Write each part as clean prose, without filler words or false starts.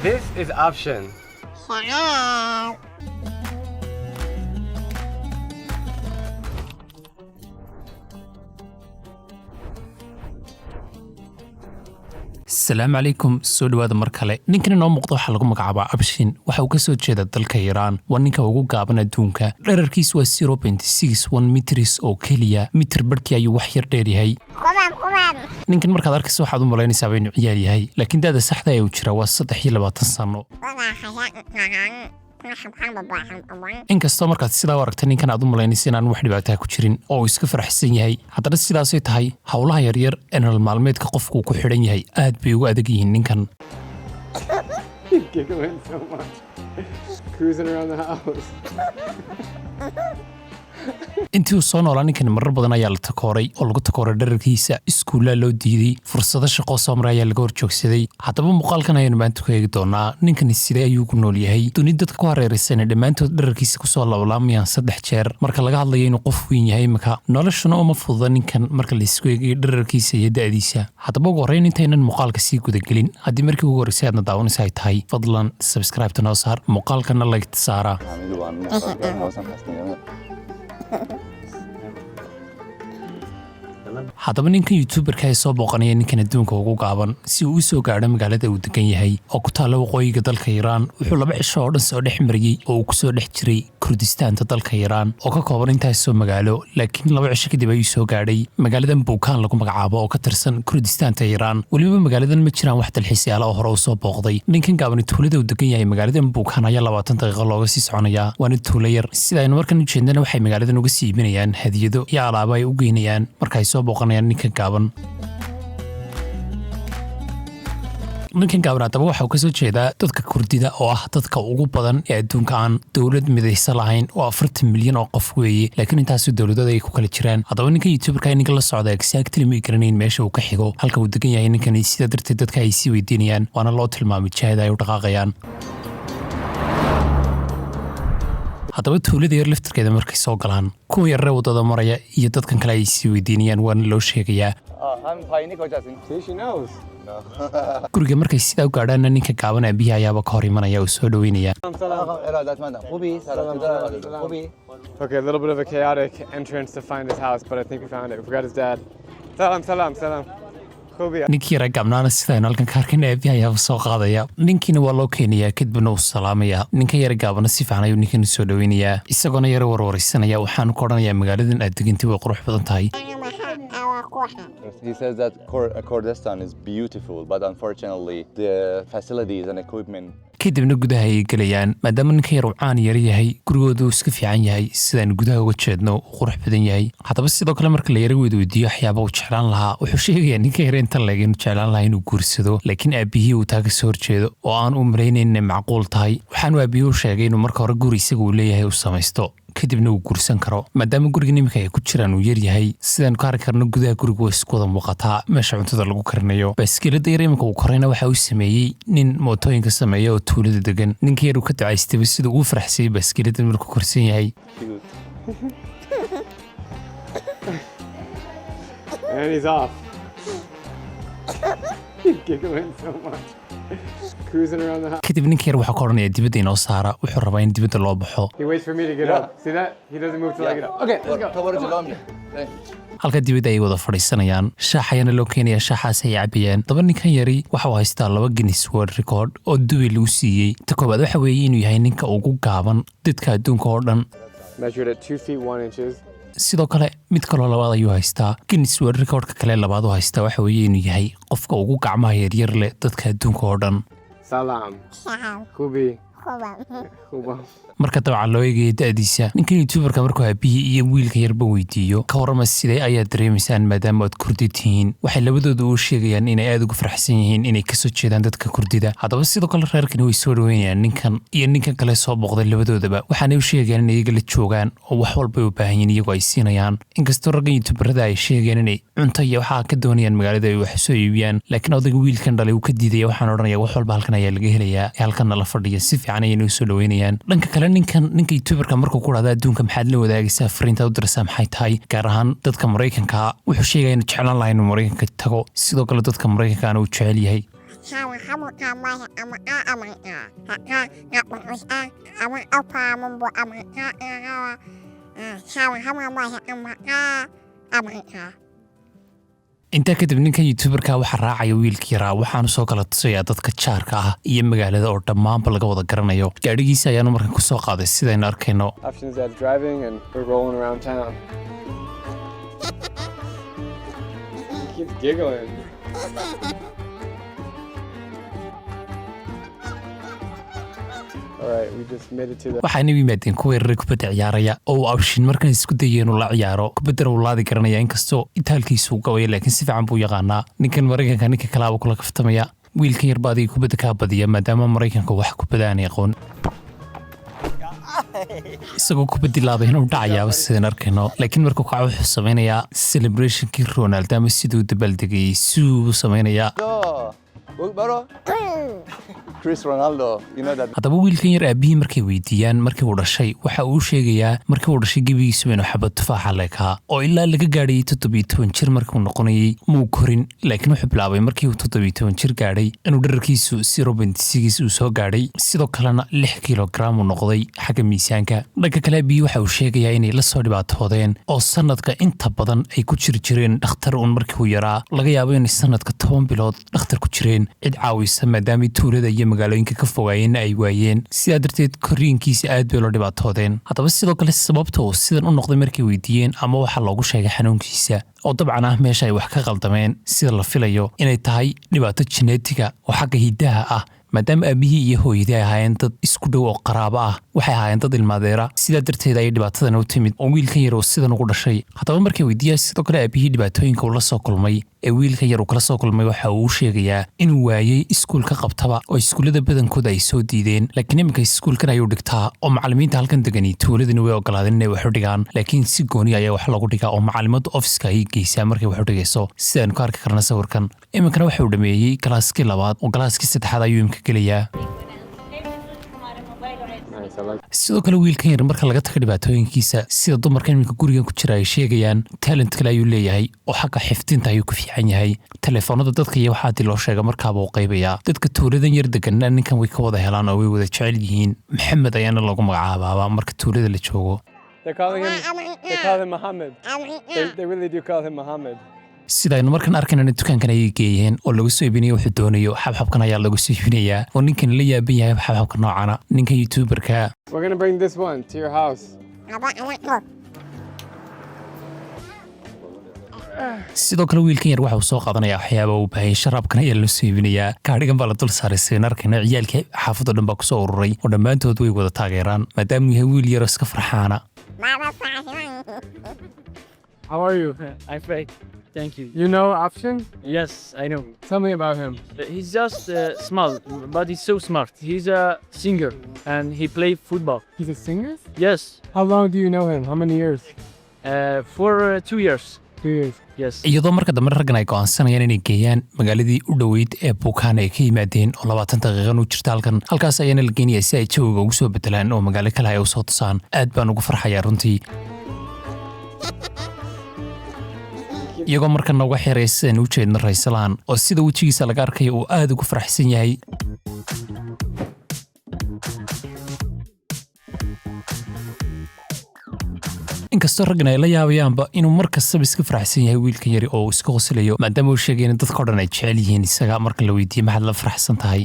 This is Afshin. Asalaamu calaykum, soo dhowaada mar kale. Ninkan inoo muuqda waxaa lagu magacaabaa Abshin. Waxa uu ka soo jeeda dalka Iiraan. Waa ninka ugu gaaban adduunka. Dherarkiisu waa 0.61 meters oo keliya. Mitir barhkii ayuu wax yar dheer yahay ninkan. Markaad arkaysa waxaad u malaynaysaaba inuu ciyaal yahay, laakiin da'da saxda ee uu jira waa 23 sano. Inkastoo markaad sidaa u aragta ninkan aad u malaynaysa inaan wax dhibaataa ku jirin oo uu iska faraxsan yahay, haddana sidaasay tahay howlaha yaryar ee nolol maalmeedka qofku uu ku xidhan yahay aad bay ugu adag yihiin ninkan. He's giggling so much. Cruising around the house. Intii uu soo noolaa ninkan marar badan ayaa la takooray oo lagu takooray dherarkiisa. Iskuullaa loo diiday, fursado shaqo soo maray ayaa laga horjoogsaday. Haddaba muuqaalkan ayaanu maanta ku eegi doonaa ninkani sidee ayuu ku nool yahay duni dadka ku hareeraysana dhammaantood dherarkiisa kusoo labalaamayaan 3 jeer, marka laga hadlayo inuu qof weyn yahay imika. Noloshuna uma fududa ninkan marka laisku eegayo dherarkiisa iyo da'diisa. Haddaba ugu horreyn, intaynan muuqaalka sii gudagelin, haddii markii ugu horreysay aadna daawanaysa ay tahay, fadlan subscribe-ta noo saar, muuqaalkana like saara. همه Haddaba ninkan youtuberka ee soo booqanaya ninkan adduunka ugu gaaban si uu u soo gaadho magaalada uu degan yahay oo ku taalla waqooyiga dalka Iiraan, wuxuu 2 cisho oo dhan soo dhex mariyey oo uu kusoo dhex jiray Kurdistaanta dalka Iiraan oo ka kooban intaasoo magaalo. Laakiin 2 cisho kadib ayuu soo gaadhay magaaladan Buukaan lagu magacaabo oo ka tirsan Kurdistaanta Iiraan. Weliba magaaladan ma jiraan wax dalxiisyaala oo hore u soo booqday. Ninkan gaabani tuulada uu degan yahay magaaladan Buukaan ayaa 20 daqiiqo looga sii soconayaa, waana tuulo yar. Sida aynu markan u jeednana, waxay magaaladan uga sii iibinayaan hadiyado iyo alaabo ay u geynayaan marka ay soo booqanayaan ninkan gaaban. Ninkan gaaban haddaba waxa uu kasoo jeedaa dadka Kurdida oo ah dadka ugu badan ee adduunka aan dowlad midaysa lahayn, oo 40 milyan oo qof weeye, laakiin intaasu dowladada ay ku kala jiraan. Haddaba ninkan youtuberka ninka la socda exactly ma garanayn meesha uu ka xigo halka uu degan yahay ninkani. Sidaa darteed dadka ay sii weydiinayaan, waana loo tilmaamay jihada ay u dhaqaaqayaan. Haddaba tuulada yar laftirkeeda markay soo galaan, kuwa yarre waddada maraya iyo dadkan kale ay sii weydiinayaan, waana loo sheegayaa. هم پایینی کجاست این؟ See, she knows. Guriga markay sidaa u gaadhaanna, ninka gaaban aabihi ayaaba ka hor imanaya oo soo dhoweynaya. Salam. آقا ارادتمندم، خوبی؟ سلام، سلام. خوبی؟ Okay, a little bit of a chaotic entrance to find his house, but I think we found it. We got his dad. Salam, salam, salam. Khubi. Ninkii yara gaabnaana sidaynu halkan ka arkayna aabihi ayaaba soo qaadaya. Ninkiina waa loo keenayaa, kadibna uu salaamaya. Ninka yara gaabana si fiican ayuu ninkan u soo dhoweynayaa, isagoona yara warwaraysanaya. Waxaanu ka odhanayaa, magaaladan aad degantay way qurux badan tahay. He says that Kurdistan is beautiful, but unfortunately the facilities and equipment. Kadibna gudaha ayay gelayaan. Maadaama ninka yar uu caan yar yahay, gurigooda uu iska fiican yahay, sidaan gudaha uga jeedno uu qurux badan yahay. Haddaba sidoo kale marka la yara weydweydiiyo waxyaaba uu jeclaan lahaa, wuxuu sheegayaa ninka yare inta leeg inuu jeclaan lahaa inuu guursado, laakiin aabihii uu taa ka soo horjeedo oo aan u malaynayn inay macquul tahay. Waxaanu aabihii u sheegay inuu marka hore guri isaga uu leeyahay uu samaysto, kadibna uu guursan karo. Maadaama gurigan iminka ay ku jiraan uu yar yahay, sidaan ku arki karno gudaha gurigu way isku wada muuqataa meesha cuntada lagu karinayo. Baaskiilada yar iminka uu korayna waxa uu sameeyey nin mootooyinka sameeya oo tuulada degan. Ninka yar uu ka ducaystayba siduu ugu faraxsayay baaskiiladan markuu korsan yahay. Cute. And he's off. He's giggling so much. Cruising around the house. Kadib ninka yar waxaa ka odhanaya, dibadda inoo saara. Wuxuu rabaa in dibadda loo baxo. He waits for me to get up. See that? He doesn't move till I get up. Okay, let's go. تو برو جلو میای. Halka dibadda ay wada fadhiisanayaan, shaax ayaana loo keenaya, shaaxaas ay cabayaan. Daba ninkan yari waxa uu haystaa laba Guinness World Record oo Dubay lagu siiyey. Ta koowaad waxa weeye inuu yahay ninka ugu gaaban dadka adduunka oo dhan. Measured at 2 feet 1 inches. Sidoo kale mid kaloo labaad ayuu haystaa. Guinness World Recordka kale labaad uu haystaa waxa weeye inuu yahay qofka ugu gacmaha yaryar leh dadka adduunka oo dhan. Salam. Khubi. Khuba. Marka dabcan loo eegaya da'diisa, ninkan youtuberka markuu aabihii iyo wiilka yarba weydiiyo, ka warrama sidee ayaad dareemaysaan maadaama aad Kurdi tihiin, waxay labadooda u sheegayaan inay aad ugu faraxsan yihiin inay kasoo jeedaan dadka Kurdida. Haddaba sidoo kale reerkani way soo dhaweynayaan ninkan iyo ninkan kale soo booqday labadoodaba. Waxaanay u sheegayaan in iyaga la joogaan oo wax walbay u baahan yihiin iyagoo ay siinayaan. Inkastoo raggan youtuberada ay sheegayaan inay cunto iyo waxaa ka doonayaan magaalada ay wax soo iibiyaan, laakiin odayga wiilkan dhalay uu ka diidaya. Waxaan odhanaya, wax walba halkan ayaa laga helayaa ee halkanna la fadhiya. Si fiican ayayna u soo dhaweynayaan. Dhanka kale ninkan, ninka youtuberka markuu ku dhahda, adduunka maxaad la wadaagaysaa, fariintaad u diraysaa maxay tahay, gaar ahaan dadka Maraykanka, wuxuu sheegaya inuu jeclaan lahaa inuu Maraykanka tago, sidoo kale dadka Maraykankaana uu jecel yahay. Intaa kadib ninkan youtuberka waxaa raacaya wiilkii yaraa, waxaanu soo kala tusayaa dadka jaarka ah iyo magaalada oo dhammaanba laga wada garanayo. Gaadhigiisa ayaanu markan ku soo qaaday, sidaynu arkayno. Afshin's dad's driving and we're rolling around town. He keeps giggling. All right, we just made it to the Waxaana u yimaadeen kuwa yarar kubadda ciyaaraya oo uu Abshin markan isku dayay inuu la ciyaaro. Kubaddana uu laadi garanaya, inkastoo itaalkiisu uu gabayo, laakiin si fiican buu yaqaanaa. Ninkan Maraykanka ninka kalaaba kula kaftamaya: "Wiilkan yarba adiga kubadda kaa badiya," maadaama Maraykanka wax kubadda aanay aqoon. Isagoo kubaddi laabay inuu dhacayaaba, sidaan arkayno, laakiin markuu kaco wuxuu samaynayaa celebrationkii Ronaldo ama siduu dabaaldegayey siduu samaynayaa. Oh, bro. Chris Ronaldo, you know that. Haddaba wiilkan yar aabbihii markay weydiiyaan markii uu dhashay, waxa uu sheegayaa markii uu dhashay gebigiisu inuu xabad tufaaxa leekaa, oo ilaa laga gaadhayay 17 jir markii uu noqonayay muu korin. Laakiin wuxuu bilaabay markii uu 17 jir gaadhay inuu dherarkiisu 0.6 uu soo gaadhay, sidoo kalena 6 kilogram uu noqday xagga miisaanka. Dhanka kale aabihii waxa uu sheegayaa inay la soo dhibaatoodeen oo sanadka inta badan ay ku jiri jireen dhakhtar uun. Markii uu yaraa laga yaabo inay sanadka 10 bilood dhakhtar ku jireen, cid caawisa maadaamay tuulada iyo magaalooyinka ka fogaayeenna ay waayeen. Sidaa darteed korriinkiisa aad bay loo dhibaatoodeen. Haddaba sidoo kale sababta uu sidan u noqday markay weydiiyeen ama waxaa loogu sheegay xanuunkiisa, oo dabcan ah meesha ay wax ka qaldameen sida la filayo inay tahay dhibaato genetic ah oo xagga hiddaha ah, maadaama aabihii iyo hooyadii ay ahaayeen dad isku dhow oo qaraabo ah, waxay ahaayeen dad ilmaadeera. Sidaa darteed ayay dhibaatadan u timid oo wiilkan yar oo sidan ugu dhashay. Haddaba markay weydiiyaan sidoo kale aabihii dhibaatooyinka uu la soo kulmay ee wiilkan yar uu kala soo kulmay, waxa uu u sheegayaa inuu waayey iskuul ka qabtaba oo iskuullada badankooda ay soo diideen, laakiin iminka iskuulkan ayuu dhigtaa oo macallimiinta halkan degani tuuladani way ogolaadeen inay wax u dhigaan, laakiin si gooni ayaa wax loogu dhigaa oo macallimadu ofiska ayay geysaa markay wax u dhigayso, sidaanu ka arki karna sawirkan. Iminkana waxa uu dhameeyey galaaskii labaad oo galaaskii saddexaad ayuu imika gelayaa. Nice. I like Sidoo kale wiilkan yar marka laga tago dhibaatooyinkiisa, sida dumarka iminka gurigan ku jira ay sheegayaan, talent kale ayuu leeyahay oo xagga xifdinta ayuu ku fiican yahay. Telefoonada dadka iyo waxaa haddii loo sheega markaaba uu qaybayaa. Dadka tuuladan yar deganna ninkan way ka wada helaan oo way wada jecel yihiin. Maxamed ayaana lagu magacaabaaba marka tuulada la joogo. They call him Muhammad. They really do call him Muhammad. Sida aynu markan arkaynana, dukaankan ayay geeyeen oo lagu soo iibinayo wuxuu doonayo. Xabxabkan ayaa lagu soo iibinayaa oo ninkan la yaaban yahay xabxabka noocana, ninka youtuberka. We're gonna bring this one to your house. Sidoo kale wiilkan yar waxa uu soo qaadanaya waxyaaba uu baahayay. Sharaabkan ayaa loo soo iibinayaa. Gaadhigan baa la dul saaray, sidaynu arkayno. Ciyaalkii xaafadoo dhan baa kusoo ururay oo dhammaantood way wada taageeraan, maadaamuu yahay wiil yaroo iska farxaana. How are you? I'm great. Thank you. You know Afshin? Yes, I know. Tell me about him. He's just small, but he's so smart. He's a singer and he play football. He's a singer? Yes, How long do you know him? How many years? For 2 years. 2 years. Yes. Iyadoo marka dambe raggan ay go'aansanayaan inay geeyaan magaaladii u dhoweyd ee Bukaan ay ka yimaadeen oo 20 daqiiqan u jirta halkan. Halkaas ayaana la geenaya si ay jawiga ugu soo bedelaan oo magaalo kale ay u soo tusaan. Aad baan ugu farxayaa runtii. Iyagoo markana uga xiraya, sidaynu u jeedno, Raysalaan oo sida wejigiisa laga arkayo uu aad ugu faraxsan yahay. Inkastoo raggan ay la yaabayaanba inuu mar kastaba iska faraxsan yahay wiilkan yari oo uu iska qoslayo, maadaama uu sheegay in dadka o dhan ay jecel yihiin isaga. Marka la weydiiyey maxaad la faraxsan tahay,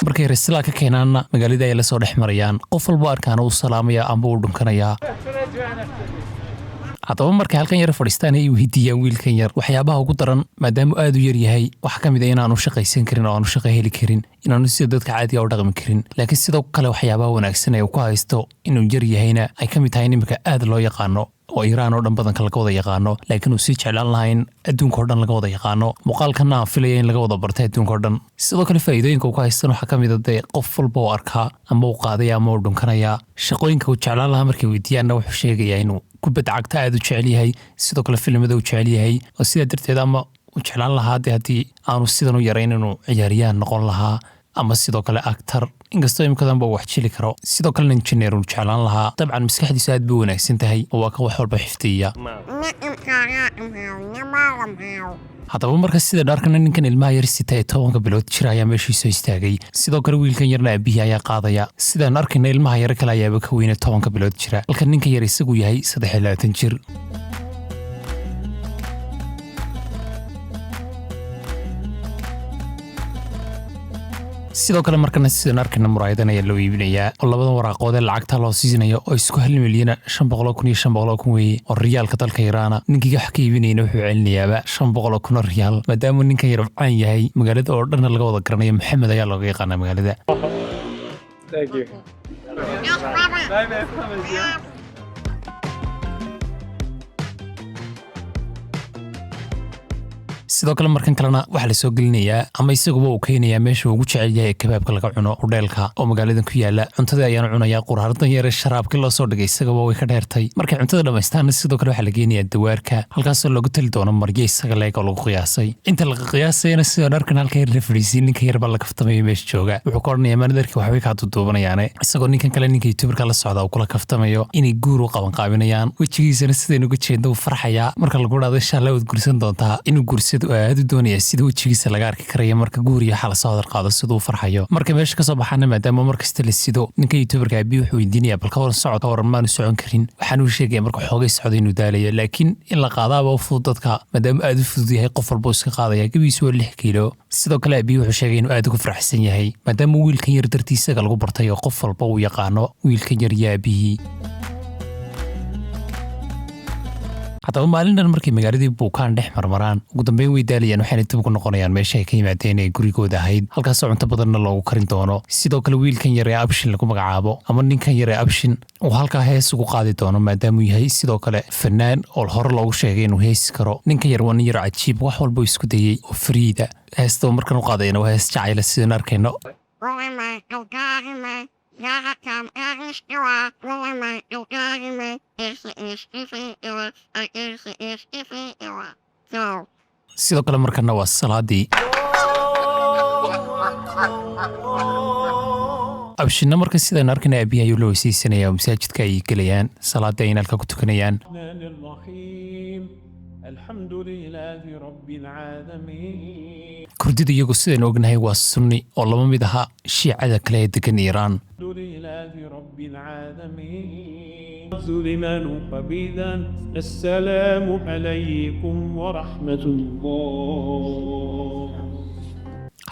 markay Raysalaa ka keenaanna magaaladii ay la soo dhex marayaan, qof walbo arkaana uu salaamaya amba uu dhunkanayaa. Haddaba markay halkan yar fadhiistaan ay weydiiyaan wiilkan yar waxyaabaha ugu daran, maadaama aad u yar yahay, waxaa ka mid a inaanu shaqaysan karin oo aanu shaqo heli karin, inaanu sida dadka caadiga u dhaqmi karin. Laakiin sidoo kale waxyaabaha wanaagsan ee uu ku haysto inuu yar yahayna ay ka mid tahay in iminka aad loo yaqaano oo Iiraan oo dhan badanka laga wada yaqaano, laakiin uu sii jeclaan lahaa in adduunka oo dhan laga wada yaqaano. Muuqaalkanna aan filaya in laga wada bartay adduunka oo dhan. Sidoo kale faa'iidooyinka uu ku haystan waxaa ka mid a dee qof walba oo arkaa ama uu qaadaya ama uu dhunkanayaa. Shaqooyinka uu jeclaan lahaa markay weydiiyaanna, wuxuu sheegayaa inuu kubadda cagta aad u jecel yahay, sidoo kale filimada uu jecel yahay, oo sidaa darteed ama uu jeclaan lahaa dee haddii aanu sidan u yarayn inuu ciyaaryahan noqon lahaa. Ama sidoo kale actor, inkastoo imikadanba uu wax jili karo. Sidoo kalena injineer uu jeclaan lahaa. Dabcan maskaxdiisu aad bay u wanaagsan tahay oo waa kan wax walba xifdiya. Haddaba marka sida dhaarkana, ninkan ilmaha yar sita ee 10-ka bilood jira ayaa meeshiisoo istaagay. Sidoo kale wiilkan yarna aabihii ayaa qaadaya. Sidaan arkayna, ilmaha yar kale ayaaba ka weyne 10-ka bilood jira, halka ninkan yar isagu yahay 23 jir. Sidoo kale markana sidaan arkayna, muraayadan ayaa loo iibinayaa oo labadan waraaqood ee lacagta loo siinayo oo isku 1,500,500,000 weeye oo riyaalka dalka Iraana. Ninkii wax ka iibinayna wuxuu celinayaaba 500,000 oo riyaal, maadaama ninkan yar caan yahay, magaalada oo dhanna laga wada garanayo. Maxamed ayaa looga yaqaanaa magaalada. Thank you. Bye, man. Sidoo kale markan kalena waxaa la soo gelinayaa ama isaguba uu keenayaa meesha uu ugu jecel yahay ee kabaabka laga cuno, hudheelka oo magaaladan ku yaala. Cuntadii ayaanu cunayaa. Quraardan yare sharaabkii loo soo dhigay isagaba way ka dheertay. Markay cuntada dhammaystaana, sidoo kale waxaa la geenayaa dawaarka, halkaasoo loogu tali doono maryo isaga leeg oo lagu qiyaasay. Inta laga qiyaasayana, sidoo dharkan halka yar la fadhiisiin, ninka yar baa la kaftamayo meesha jooga. Wuxuu ka odhanayaa, maanadarkii waxbay kaa duduubanayaane, isagoo ninkan kale, ninka YouTuberka la socda, uu kula kaftamayo inay guur u qabanqaabinayaan. Wejigiisana sidaynu uga jeedno uu farxayaa marka lagu dhahdo insha Allah waad guursan doontaa. Inuu guursado aad u doonaya, sida wejigiisa laga arki karaya marka guur iyo waxa lasoo hadal qaado siduu u farxayo. Marka meesha kasoo baxaana, maadaama mar kasta la sido, ninka YouTuberka aabihi wuxuu weydiinaya, bal ka waran socod, ka waran, maanu socon karin? Waxaanuu sheegaya marka xoogay socdo inuu daalayo, laakiin in la qaadaaba u fudud dadka, maadaama aad u fudud yahay, qof walba uu iska qaadaya. Gebiisu waa 6 kiilo. Sidoo kale aabihi wuxuu sheegay inuu aad ugu faraxsan yahay, maadaama wiilkan yar dartii isaga lagu bartay oo qof walba uu yaqaano wiilkan yar iyo aabihii. Haddaba maalintan markay magaaladii Buukaan dhex marmaraan, ugu dambeyn way daalayaan, waxayna dib ugu noqonayaan meesha ay ka yimaadeen ee gurigooda ahayd, halkaasoo cunto badanna loogu karin doono. Sidoo kale wiilkan yar ee Abshin lagu magacaabo ama ninkan yar ee Abshin uu halkaa hees ugu qaadi doono, maadaamuu yahay sidoo kale fanaan oo hore loogu sheegay inuu heesi karo. Ninkan yar waa nin yar cajiib, wax walba uu isku dayey oo fariida. Heesta uu markan u qaadayna waa hees jacayla, sidaan arkayno. Sidoo kale markana waa salaadii. Abshinna marka sidaan arkayna aabihi ayuu la weysaysanaya oo masaajidka ayay gelayaan, salaadii ayna halka ku tukanayaan. الرحمن الرحيم، الحمد لله رب العالمين. Kurdida iyagu sidaynu ognahay waa Sunni oo lama mid aha Shiicada kale ee degan Iiraan. الحمد لله رب العالمين، لمن قبيلا، السلام عليكم ورحمة الله.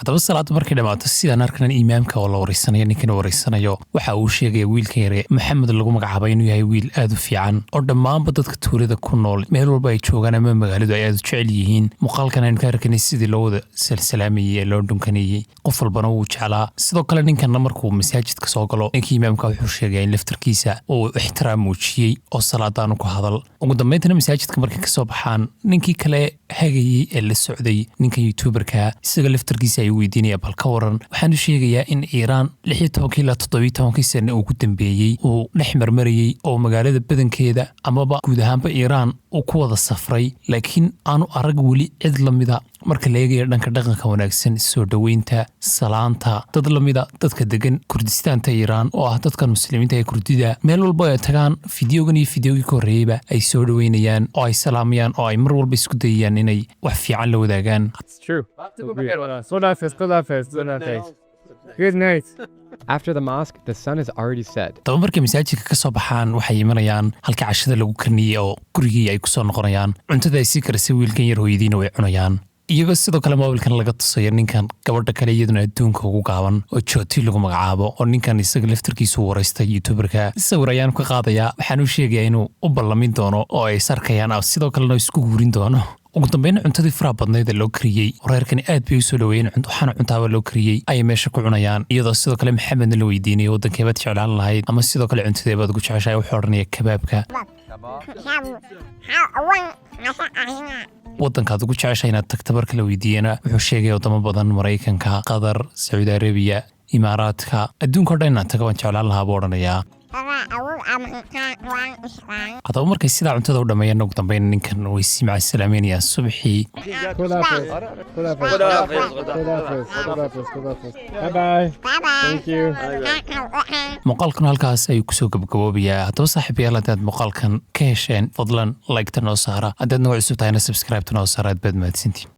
Haddaba salaadda markay dhammaato, sidaan arkana imaamka oo la wareysanayo, ninkan wareysanayo waxa uu sheegaya wiilka yare Maxamed lagu magacaabay inuu yahay wiil aad u fiican oo dhammaanba dadka tuulada ku nool, meel walba ay joogaan ama magaaladu, ay aad u jecel yihiin. Muuqaalkan aynu ka arkanay sidii loo wada salsalaamayey ee loo dhunkanayey, qof walbana wuu jeclaa. Sidoo kale ninkanna markuu masaajidka soo galo, ninkii imaamka wuxuu sheegaya in laftarkiisa uu ixtiraam muujiyey oo salaadaanu ku hadal. Ugu dambayntana masaajidka markay kasoo baxaan, ninkii kale hagayey ee la socday ninka YouTuberka isaga laftarkiisa ayuu weydiinaya, bal ka waran? Waxaanu sheegayaa in Iiraan 16-kii ilaa 17-kii sane ugu dambeeyey uu dhex marmarayey oo magaalada badankeeda amaba guud ahaanba Iiraan uu ku wada safray, laakiin aanu arag weli cid la mida marka la eegayo dhanka dhaqanka wanaagsan, soo dhoweynta, salaanta, dad la mida dadka degan Kurdistaanta Iiraan oo ah dadkan Muslimiinta ee Kurdida. Meel walba ay tagaan, fideogan iyo fideogii ka horreeyeyba ay soo dhoweynayaan oo ay salaamayaan oo ay mar walba isku dayayaan inay wax fiican la wadaagaan. It's true. خداحافظ، خداحافظ، خداحافظ. Good night. After the mosque, the sun is already set. Daba markay masaajidka ka soo baxaan, waxay imanayaan halkii cashada lagu karinayey oo gurigii ay kusoo noqonayaan. Cuntada ay sii karisay wiilkan yar hooyadiina way cunayaan, iyagoo sidoo kale moobilkan laga tusayo ninkan gabadha kale iyaduna adduunka ugu gaaban oo Jooti lagu magacaabo, oo ninkan isaga laftarkiisu waraystay YouTuberka. Sawir ayaanu ka qaadayaa, waxaan u sheegayaa inuu u ballamin doono oo ay sarkayaan, sidoo kalena isku guurin doono. Ugu dambeyn cuntadii faraha badnayd ee loo kariyey, reerkani aad bay usoo dhaweeyeen, waxaana cuntaaba loo kariyey ayay meesha ku cunayaan, iyadoo sidoo kale Maxamedna la weydiinayo waddankeebaad jeclaan lahayd ama sidoo kale cuntadeebaad ugu jeceshahay. Wuxuu odhanaya kabaabka. Waddankaad ugu jeceshahay inaad tagta marka la weydiiyena, wuxuu sheegaya waddamo badan: Maraykanka, Qatar, Sacuudi Arabiya, Imaaraadka, adduunka o dhan inaan taga waan jeclaan lahaa buu odhanayaa. Haddaba markay sidaa cuntada u dhammeeyaan, ugu dambeyn ninkan way sii macasalaameynayaan subaxii. خداحافظ. خداحافظ. خداحافظ. خداحافظ. خداحافظ. Bye bye. Thank you. Muuqaalkan halkaas ayuu kusoo gabagaboobayaa. Haddaba saaxiibayaal, haddaad muuqaalkan ka hesheen, fadlan like-ta noo saara. Haddaad nagu cusub tahayna, subscribe-ta noo saara. Aad baad mahadsantiin.